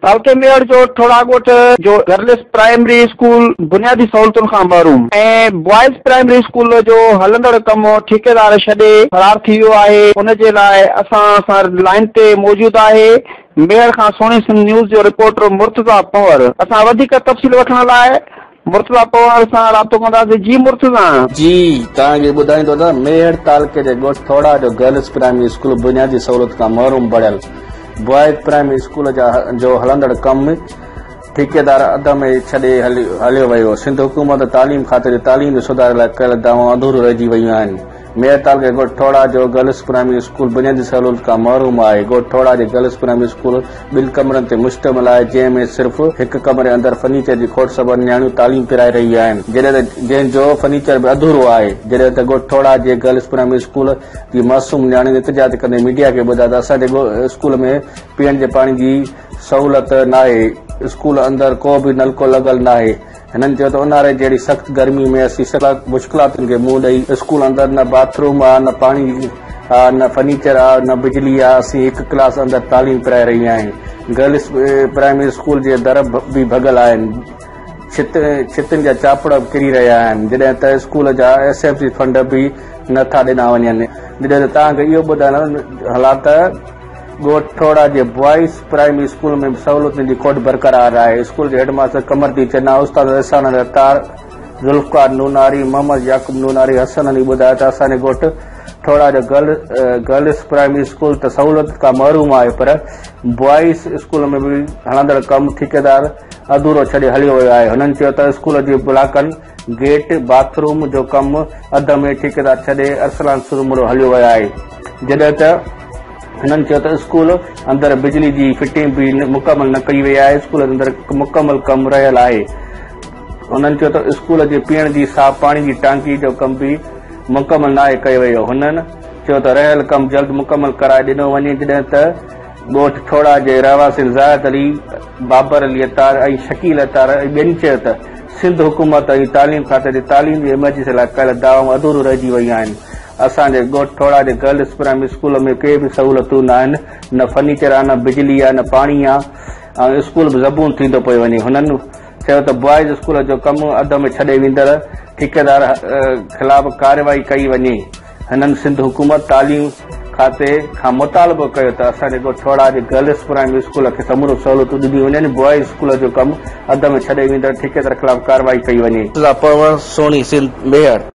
تعلقي ميهڙ جو ٺوڙها ڳوٺ جو گرلس پرائمري اسڪول بنيادي سهولتن کان محروم ۽ بوائز پرائمري اسڪول جو هلندڙ ڪم ٺيڪيدار ڇڏي فرار ٿي ويو آهي ان جي لاء اسان سان لائين تي موجود آهي ميهڙ کان سهڻي سنڌ نيوز جو رپورٽر مرتضيٰ پنهور اسان وڌيڪ تفصيل وٺڻ لاء مرتضيٰ پنهور سان رابطو ڪنداسين جي مرتضيٰ. جي توهان کي ٻڌائيندو ته ميهڙ تعلقي جي ڳوٺ ٺوڙها جو گرلس پرائمري اسڪول بنيادي سهولت کان محروم بڻيل بوائز پرائمري اسڪول جا جو هلندڙ ڪم ٺيڪيدار اڌ ۾ ڇڏي هليو ويو. سنڌ حڪومت تعليم کاتي جي تعليم جي سڌاري لاء ڪيل دعوائون اڌوريون رهجي ويون آهن. ميهڙ تعلقي ڳوٺ ٺوڙها جو گرلس پرائمري اسڪول بنيادي سهولت کان محروم آهي. ڳوٺ ٺوڙها جي گرلس پرائمري اسڪول ٻن ڪمرن تي مشتمل آهي، جنهن ۾ صرف هڪ ڪمري اندر فرنيچر جي کوٽ سبب نياڻيون تعليم پرائي رهيون آهن، جڏهن ته جنهن جو فرنيچر به اڌورو آهي. جڏهن ته ڳوٺ ٺوڙها جي گرلس پرائمري اسڪول جي معصوم نياڻين احتجاج ڪندي ميڊيا کي ٻڌايو ته اسان جي اسڪول ۾ پيئڻ جي پاڻي جي سهولت ناهي، اسڪول اندر ڪو به نلڪو لڳل ناهي. هنن چيو ته اونهاري جهڙي سخت گرمي ۾ اسين مشڪلاتن کي منهن ڏئي اسڪول اندر نه باٿ روم آ، نه پاڻي آ، نه فرنيچر آ، نه بجلي آ، اسين هڪ ڪلاس اندر تعليم پرائي رهيون آهيون. گرلس پرائمري اسڪول جي در به ڀڳل آهن. ڇتن جا چاپڙ به ڪري رهيا آهن، جڏهن ته اسڪول جا ايس ايم سي فنڊ به نه ٿا ڏنا وڃن. جڏهن ته توهان کي اهو ٻڌائڻ هلان ته ڳوٺ ٺوڙها جي بوائز پرائمري اسڪول ۾ به سهولتن جي کوٽ برقرار آهي. اسڪول جي هيڊ ماستر قمرالدين چنا، استاد احسان علي عطار، ذوالفقار نوناري، محمد يعقوب نوناري، حسن علي ٻڌايو ته اسان جي ڳوٺ ٺوڙها جو گرلس پرائمري اسڪول ته سهولتن کان محروم آهي پر بوائز اسڪول ۾ به هلندڙ ڪم ٺيڪيدار اڌورو ڇڏي هليو ويو آهي. هنن چيو ته اسڪول جي بلاڪن، گيٽ، باٿ روم جو ڪم اڌ ۾ ٺيڪيدار ڇڏي ارسلان سومرو هليو ويو آهي. جڏهن ته هنن چيو ته اسڪول اندر بجلي جي فٽنگ به مڪمل نه ڪئي وئي آهي، اسڪول اندر مڪمل ڪم رهيل آهي. هنن چيو ته اسڪول جي پيئڻ جي صاف پاڻي جي ٽانڪي جو ڪم به مڪمل ناهي ڪيو ويو. هنن چيو ته رهيل ڪم جلد مڪمل ڪرائي ڏنو وڃي. جڏهن ته ڳوٺ ٺوڙها جي رهواسين زاهد علي، بابر علي عطار ۽ شڪيل عطار ۽ ٻين چيو ته سنڌ حڪومت ۽ تعليم کاتي جي تعليم جي ايمرجنسي لاء ڪيل دعوائون اڌوريون رهجي ويون آهن. اسان جي ڳوٺ ٺوڙها جي گرلس پرائمري اسڪول ۾ ڪي به سهولتون ناهن، نه فرنيچر آ، نه بجلي آ، نه پاڻي آ ۽ اسڪول به زبون ٿيندو پيو وڃي. هنن چيو ته بوائز اسڪول جو ڪم اڌ ۾ ڇڏي ويندڙ ٺيڪيدار خلاف ڪارروائي ڪئي وڃي. هنن سنڌ حڪومت تعليم کاتي کان مطالبو ڪيو ته اسان جي ڳوٺ ٺوڙها جي گرلس پرائمري اسڪول کي سموريون سهولتون ڏنيون وڃن، بوائز اسڪول جو ڪم اڌ ۾ ڇڏي ويندڙ ٺيڪيدار خلاف ڪارروائي ڪئي وڃي. سزا پوڻ، سهڻي سنڌ، ميهڙ.